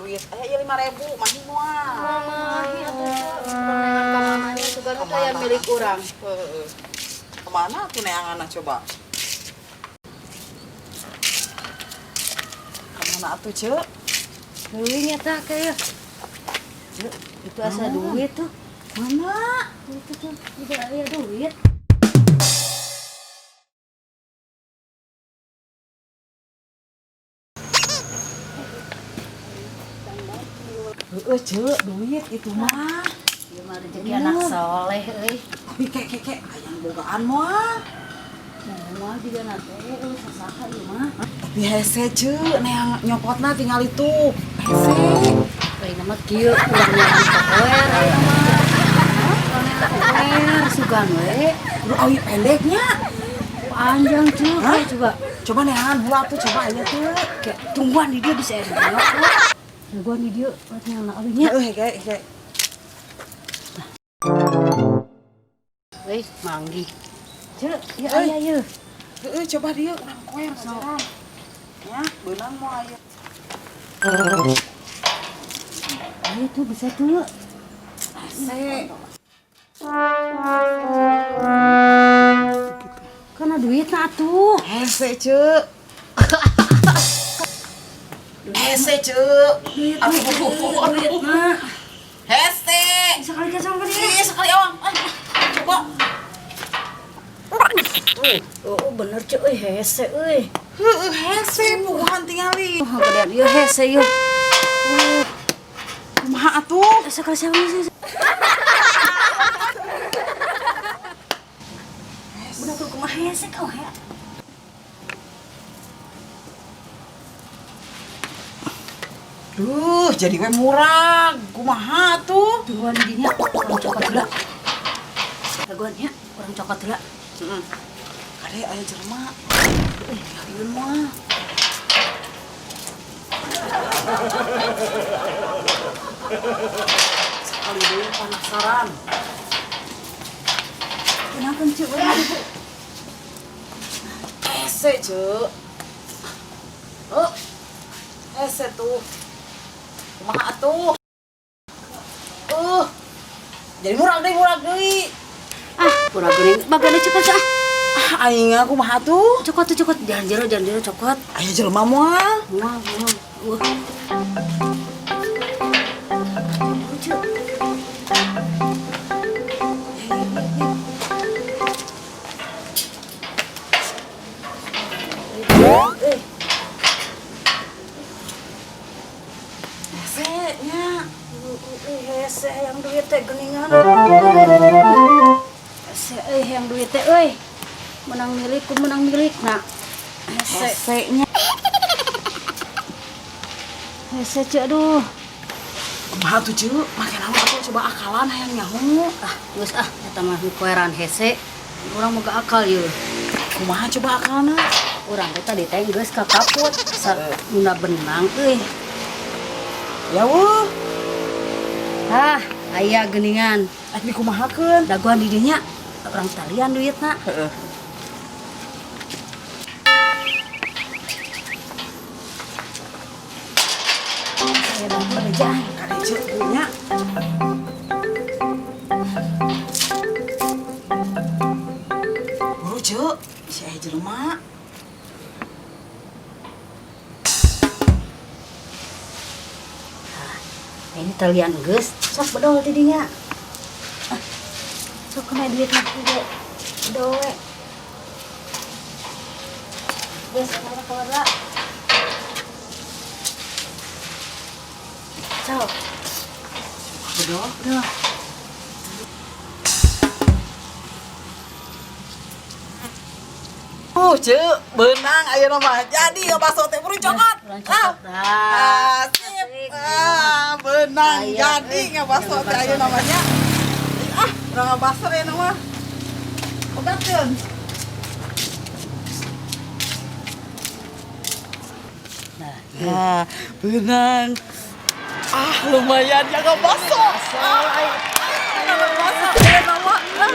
Duit aya ieu 5000 mahi moal. Mahi atuh, Ceu. Urang neangan ka mana nya, sugan teh aya milik urang. Heeh. Kemana tuh neanganna coba? Kemana atuh, Ceu? Teuing eta kayak. Ceu, itu asa duit tuh. Mana? Itu tuh, juga aya duit. Heeh, Ceu, duit itu mah. Ieu mah rezeki anak soleh euy. Tapi kek kek kek hayang bogaan moal. Moal juga na teh euy sasaha ieu mah. Tapi hese, Ceu, neang nyokotna tinggal itu. Hese. Ayeuna mah kieu urang neangan pokoer ayeuna mah. Urang neangan pokoer sugan we. Lu awi pendeknya. Panjang, Ceu, Hah? coba. Coba neangan heula tuh coba aya tuh. Kayak tungguan di dia bisa aya nyokot. Tungguan di dia buat neangan awinya. Heeh, hege hege. Euy, manggih. Ceu, ieu Euy. aya ieu. Heeh, coba dia urang koer ngajaran. Ya, beunang moal aya. Ayo tuh bisa tuh. Hese. Karena duit na atuh. Hese, Ceu. Hese, Ceu. Duit Aduh, duit na. Hese. Sekali ke sama dia. Ih, sekali awang. Ah, coba. Tuh. Oh, bener Ceu euy hese euy. Heeh, hese puguhan tingali. Oh, gedean ieu hese ieu. Kumaha atuh? Sekali sama sih. Bener tuh kumaha hese kau he. Duh, jadi we murah. Kumaha atuh? Tungguan di dinya urang cokot heula. Tungguan nya urang cokot heula. Heeh. Kade aya jelema. Euy, ieu mah. Sekali deui penasaran. Kenapa Ceu urang ibu? Hese, Ceu. Oh. Hese tuh. Kumaha atuh? Jadi murah deui, murah deui. Ah, pura geuning bagana cokot ah. Ah, aing kumaha tuh? Cokot tuh cokot, jangan jero cokot. Aya jelema moal. Moal, moal. Wah. Lucu. Hese nya. Hese yang duit teh geuningan. Hese euy yang duit teh euy. Menang milik ku menang milik nah. Hese. Hese nya. Hese Ceu aduh. Kumaha tuh Ceu? Make naon atuh coba akalan hayang nyaho. Ah, geus ah eta mah koeran hese. Urang moga akal ieu. Kumaha coba akalna? Urang teh tadi teh geus ka kaput nunda benang euy. Ya wuh. Ah, aya geuningan. Atuh dikumahakeun? Dagoan di dinya urang talian duitna. Heeh. Aya dagoan bejaan. Kade Ceu nya. Buru Ceu, si aya jelema. Nah, ini talian geus, sok bedol ti dinya. Ah, sok kena duit mah gede. Bedol we. Geus mana keluar. Sok. Bedol. Bedol. Ceu, beunang ayeuna mah. Jadi ngabaso teh buru cokot. Urang cokot. Ah, sip. Ah, beunang Aya, jadi euy. ngabaso teh ayeuna mah nya. Ah, urang ngabaso ayeuna mah. Obatkeun. Nah, Nah, beunang. Ah, lumayan ya ngabaso. Ah, ngabaso ayeuna mah. Ah.